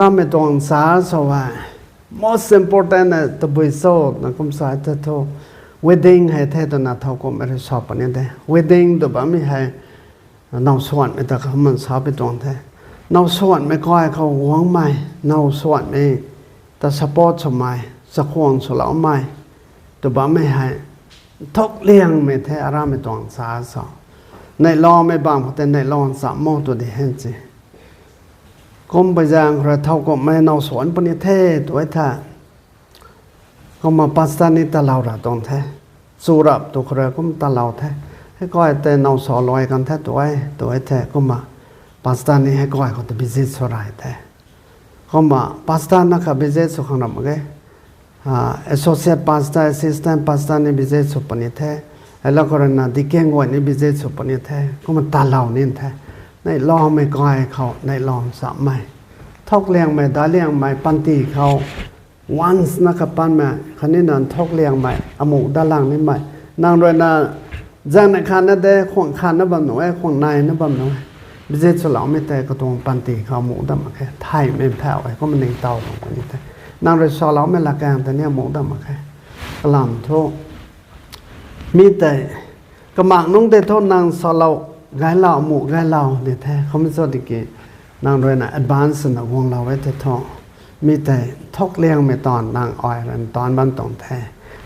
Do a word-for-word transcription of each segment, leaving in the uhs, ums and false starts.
Ramei tuang sa sw hei most important e tabui cho na kum sa the thu, wedding hei the twna thowkumhmei rui sa puni the. Wedding tw bammei hei now swanmei ta kaman sa pi tuang the. Now swanmei kai khou guangmei, now swanmei ta support swmei, chakhwang swloumei tw bammei hei thuk liangmei the aramei tuang sa sw. Neihloumei bam khou tei neihloumei cham mo tw di hen si. Kum pui zaeng khou rui thowkumhmei now swan puni the tw e the. Kumna pastor ni talou ra tuang the. Chu rap tu khou rui kum talou the. Hei kai tei now sa luai kan the tw e, tw e the. Kumna pastor ni hei kai khou ta visit sw rai the. Kumna pastor na kha visit sw khang ram mak ge. Associate pastor, assistant pastor ni visit sw puni the. Hei la khou rui na deacon guay ni visit sw puni the. Kumna talou ni the. Neihloumei kai khou neihloumei chammei, thuk liangmei, daic liangmei panty khou once na kapanmei khatni na thuk liangmei amuh dat lang nimei. Nang rui na zaeng neih khatna de, khwang khatna bam nuh e, khwang naina bam nuh e. Visit swloumei tei katuang panty khou amuh dat mak khe, thaymei phau e, kumna ningtow bam kani the. Nang rui saloumei lakaeng tei ni amuh dat mak khe. Kalam thu mi tei kamak nungc tei thu nang salou gaylou, amuh gaylou di the, kum cho tiki nang rui na advance swna guanglou e tei thu, mi tei thuk liangmei taanv nang ai rui na taanc bam tuang the.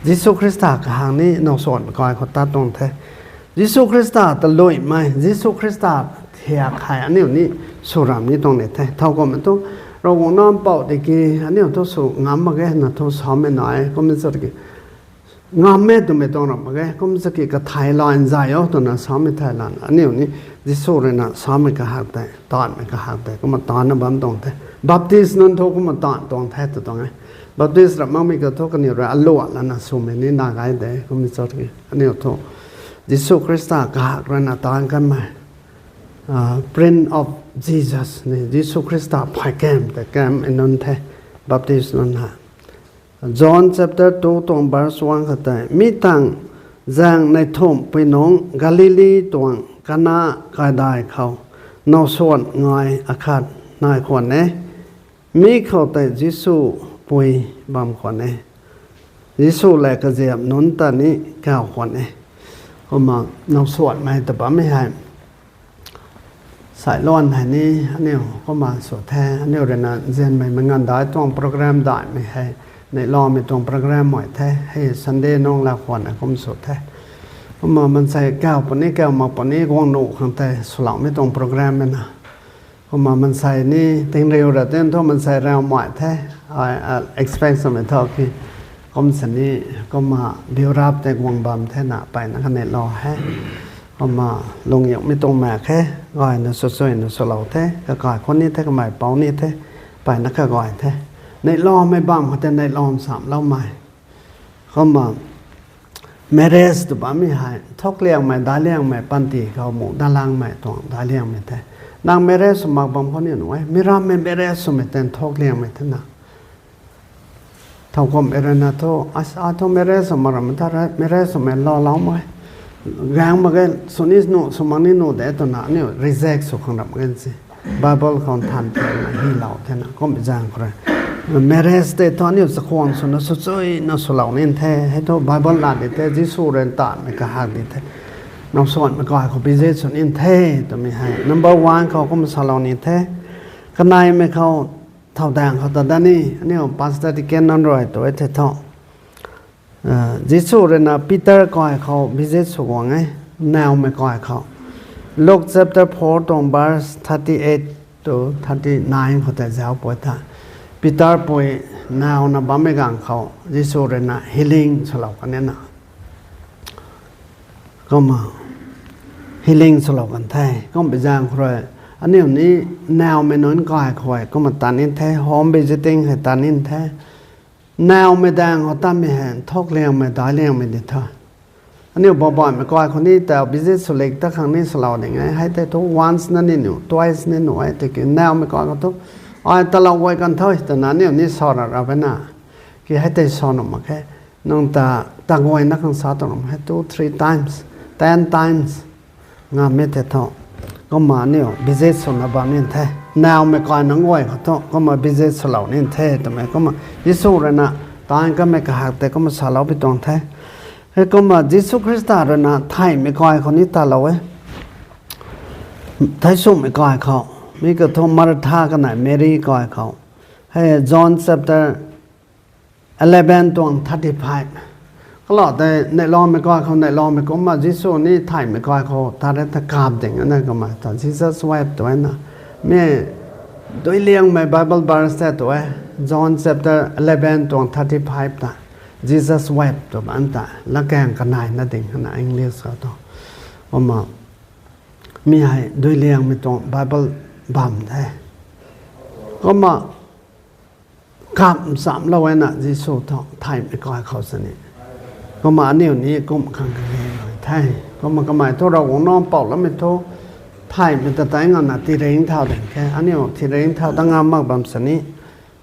Jisu Khrista kahak ni now swanmei kai khou tat tuang the. Jisu Khrista ta luimei, Jisu Khrista thiak hei aniu ni sw ram ni tuang ni the. Thowkumhmei thu Ravguangc nac mpouh tiki aniu thu sw ngam mak ge na thu samei nai, kum cho tiki ngam e twmei tuang ram mak ge, kum cho ki kathai lan zay o twna samei thai lan aniu ni Jisu rui na samei kahak tei, taanvmei kahak tei kumna taanvna bam tuang the. Baptist nunc thu kumna taanv tuang the tw tuang e. Baptist ram makmei ka thu kaniw rui aluat lana swmei ni na gay de, kum cho ki aniu thu Jisu Khrista kahak rui na taanv kanmei, Prince of Jesus ni Jisu Khrista phay kam tei kam e nunc the, Baptist nunc ha. John chapter two tuang verse one khou tei, mi tangv zaeng neih thumhpui nungc Galili tuang Kana kaidai khou now swan ngai akhat nai khwan e. Mi khou tei Jisu pui bam khwan e. Jisu lev kaziap nunc ta ni kau khwan e. Kumna now swanmei ta bammei hei sailuan hei ni aniu kumna sw the, aniu rui na nzianmei mei nganv daic tuang program daihmei hei, neihloumei tuang program mei the, hei Sunday nungc la khwan e kum sw the. Kumna mansei kau puni kau mak puni guang nuh khang tei swloumei tuang program e na. Kumna mansei ni tingriu ra ten thu mansei raumei the, ai expect swmei tho ki kum sini, kumna biurap tei guang bam the na, mpeyna kha neihlou he. Kumna lungyaumei tuang mak khe, gayna swchuina swlou the, kakai khou ni the, kamei pou ni the, mpeyna kha gay the. Neihloumei bam khou tei neihlou samloumei. Kumna marriage tw bammei hei thuk liangmei, daic liangmei panty khou muh dat langmei tuang daic liangmei the. Nang marriage sw mak bam khou ni nuh e, mi rammei marriage swmei tei thuk liangmei the na. Thowkumhmei rui na thu, a thu marriage sw mak rammei ta, marriage swmei lou lou mak e, gaeng mak ge, sw ni nuh, sw mak ni nuh de twna aniu reject sw khang ram mak ge si. Bible khou nthan thena hylou the na, kum zaeng khou rui marriage tei thu aniu chakhwang swna swchuina swlou ni the, hei thu Bible lat di the, Jisu rui ntaanvmei kahak di the. Now swanmei kai khou busy sw ni the twmei hei number one khou kum salou ni the. Kaneimei khou thow daeng khou ta dat ni, aniu pastor deacon nunc rui tu e the thu, Jisu rui na Peter kai khou visit sw guang e, nowmei kai khou. Luke chapter four tuang verse thirty eight to thirty nine khou tei zauc pui tha. Peter pui nowna bammei ganv khou Jisu rui na healing swlou kan e na. Kumna healing swlou kan the. Kum zaeng khou rui aniu ni nowmei nunc kai khou kumna tat ni the, home visiting hei tat ni the. Nowmei daeng khou tatmei hei thuk liangmei, daic liangmei di the. Aniu babaihmei kai khou ni ta visit sw lik ta khang ni swlou ding e. Hei tei thu once na ni nuh, twice ni nuh e, tiki nowmei kai khou thu ai talou guay kan the twna aniu ni sa ra ra e na. Ki hei tei sa nuh mak khe. Nang ta, ta guayna khang sa tuang ram hei two, three times, ten times ngammei the thu. Kumna aniu visit swna bam ni the. nowmei kai nunc guay khou thu kumna busy swlou ni the twmei kumna Jisu rui na taanv kamei kahak tei kumna salou pi tuang the. Hei kumna Jisu Khrista rui na theihmei kai khou ni talou e. Theihsumei kai khou, mi kathu Martha kanei Mary kai khou, hei John chapter eleven tuang thirty five. Kalou tei neihloumei kai khou neihloumei kumna Jisu ni theihmei kai khou tat re ta kap ding ana kumna ta Jesus wept tw e na. Mi duiliangmei Bible verse tei tw e, John chapter eleven tuang thirty five ta, Jesus wept tw bam ta latkaeng kanei na ding ana English khou tu. Kumna mi hei duiliangmei tuang Bible bam the. Kumna kap nchamlou e na Jisu thu theihmei kai khou sini. Kumna aniu ni kum khang kage nai the. Kumna kamei thu Ravguangc nac pouloumei thu theihmei ta tei ngana tiringc thau ding khe. Aniu tiringc thau dat ngam mak bam sini.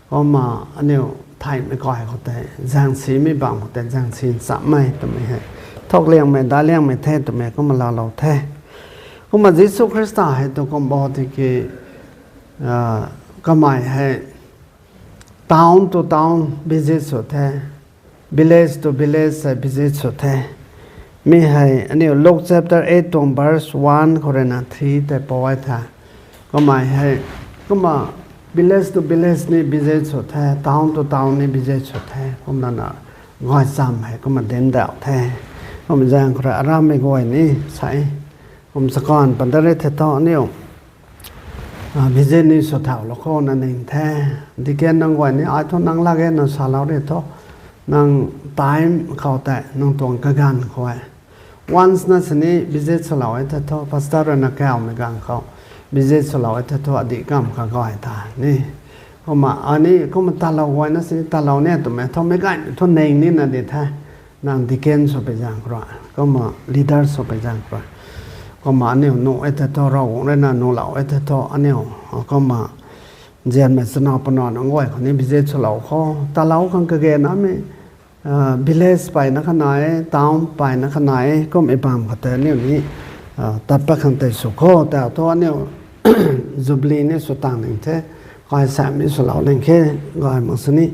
Kumna aniu theihmei kai khou tei zaengsimei bam khou tei zaengsi nchammei twmei hei thukliangmei datliangmei the twmei kumna laalou the. Kumna Jisu Khrista hei tu kum bo tiki, kamei hei town to town visit sw the, village to village hei visit sw the. Mi hei aniu Luke chapter eight tuang verse one khou rui na three tei pou e the. Kamei hei kumna village to village ni visit sw the, town to town ni visit sw the. Kumna na gaychamv hei kumna dinc dauh the. Kumna zaeng khou rui arammei guay ni sa e, kum chakanv padat ri the thu aniu visit ni sw thaulou khou na ning the. Deacon nunc guay ni ai thu nang lak e na salou ri thu, nang time khou tei nang tuang kaganv khou e once na sini visit swlou e the thu, pastor rui na kawmei ganv khou visit swlou e the thu adih kamv kha gay ta ni. Kumna ani kumna talou guayna sini talou ni twmei thu meic gaymei thu ning nina di the. Nang deacon swpui zaeng khou rui, kumna leader swpui zaeng khou rui, kumna aniu nuh e the thu, Ravguangc rui na nuhlou e the thu aniu, kumna nzianmei chana puna nunc guay khou ni visit swlou khou talou khang kage namei, village peyna kha nai e, town peyna kha nai e, kum e bam khou tei aniu ni tat pat khang tei sw khou tei thu aniu Jubilee ni sw tang ning the, kai sam ni swlou ning khe, gay mak sini.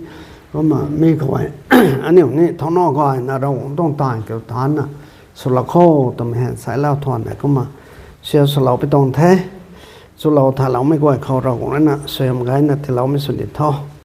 Kumna mi khou e aniu ni thowna gayna Ravguangc tuang taanv kiu tana swlou khou twmei hei sailou thuan e kumna sia swlou pi tuang the. Chulou thaloumei guay khou Ravguangc rui na suaihiam gayna tiiloumei sw di tho.